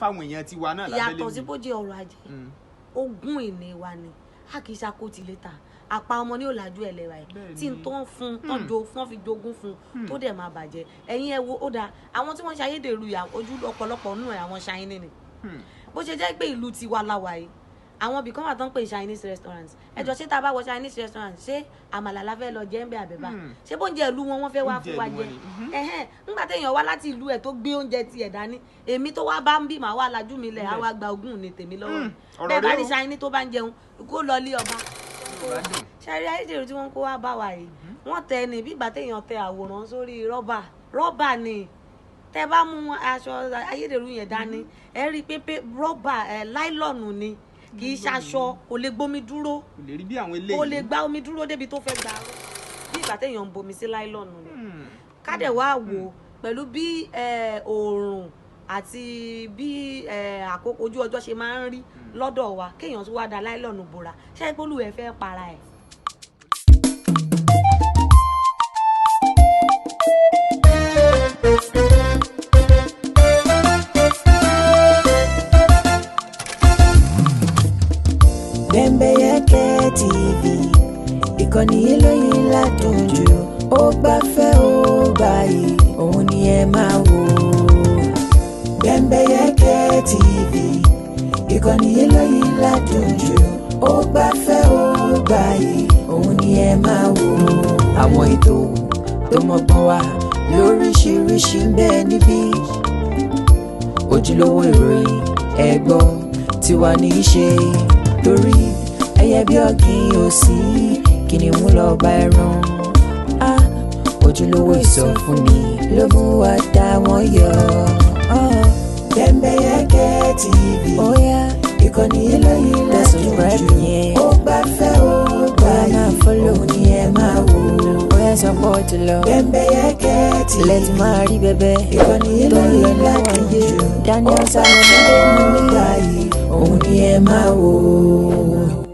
Fáwọn èèyàn tiwa náà lábẹ́lé. Yàtọ̀ sí bó jẹ́ ọrọ̀ ajé, ogún ìní wa ni. A kì í ṣàkótìlétà àpá ọmọ ní òlàjú ẹlẹ́wà ẹ̀ tí n tó ń fún tán jo fún fi jogún fún tó dẹ̀ máa bàjẹ́. Ẹ̀yin ẹ wo, ó dáa, àwọn tí wọ́n ṣe ayédèrú yà ojú ọ̀pọ̀lọpọ̀ nù ẹ̀, àwọn ṣáínì ni. Bó ṣe jẹ́ pé ìlú tiwa la wà yìí, àwọn ibì kan wà tó ń pè Chinese restaurant. Ẹ jọ, ṣé tá a bá wọ Chinese restaurant, ṣé àmàlà la fẹ́ lọ jẹ ń bẹ àbẹ̀bà? Ṣé bóúnjẹ ìlú wọn wọ́n fẹ́ wá Oúnjẹ fún wa ìlú jẹ? wọn ni. Ẹhẹ́n, ńgbà téèyàn wá láti ìlú ẹ̀ tó gbé oúnjẹ tiẹ̀ dání, èmi tó wá bá ń bí màá wá lajú mi lẹ̀, á wá gba ogún ní tèmi lọ́wọ́ mi. Ọ̀rọ̀ Bẹ́ẹ̀ bá rẹ rí o. Chinese tó bá ń jẹun, kó lọ lé ọba. Bá dùn. Ṣẹ́rí ayédèrú tí wọ́n ń kó wá bá wa yìí, wọ́n tẹ ní bí ìgbà téèyàn tẹ àwòrán sórí rọ́bà. Rọ́bà ni. Tẹ bá mú aṣọ ayédèrú yẹn dání, ẹ rí i pé rọ́bà ẹ láìlọ́ọ̀nù ni, kì í ṣaṣọ, kò lè gbómi dúró. Kò lè rí bí àwọn eléyìí. Kò lè gba omi dúró débi tó fẹ́ gbà, bí ìgbà téèyàn ń bomi sí láìlọ́ọ̀nù ni. Kádẹ̀ wá wò pẹ̀lú bí oòrùn àti bí àkókò ojú ọjọ́ ṣe máa ń rí lọ́dọ̀ wa, kéèyàn tún wá da láìlọ́ọ̀nù bora, ṣé ìpolú ẹ̀ fẹ́ para ẹ̀. Bembeyeke TV, ìkànnì eléyìí ládùn jù, ó gbafẹ́, ó gbààyè, òun ni ẹ máa wò. Bembeyeke TV, ìkànnì eléyìí ládùn jù, ó gbafẹ́, ó gbààyè, òun ni ẹ máa wò. Àwọn ètò tó mọ́gbọ́n wá lóríṣiríṣi ń bẹ níbí, ojúlówó ìròyìn ẹ̀gbọ́ tiwa ní í ṣe, torí ẹyẹ bí ọ̀gìn ò sí, kìnìún lọ bá ẹran á. Ojúlówó ìsọfúnni ló mú wa dá wọn yọ. Bembeyeke TV, ìkànnì eléyìí lẹ́sùn jù, ó gbafẹ́, ó gbààyè, òun ni ẹ máa wò. Bóyá support lọ. Bembeyeke TV, Lẹ́tí máa rí bẹ́bẹ́ ìkànnì tó ń lọ eléyìí níwọ̀n ládùn yé. jù, Daniel ó Salomon gbafẹ́, ó gbààyè, òun ni ẹ máa wò.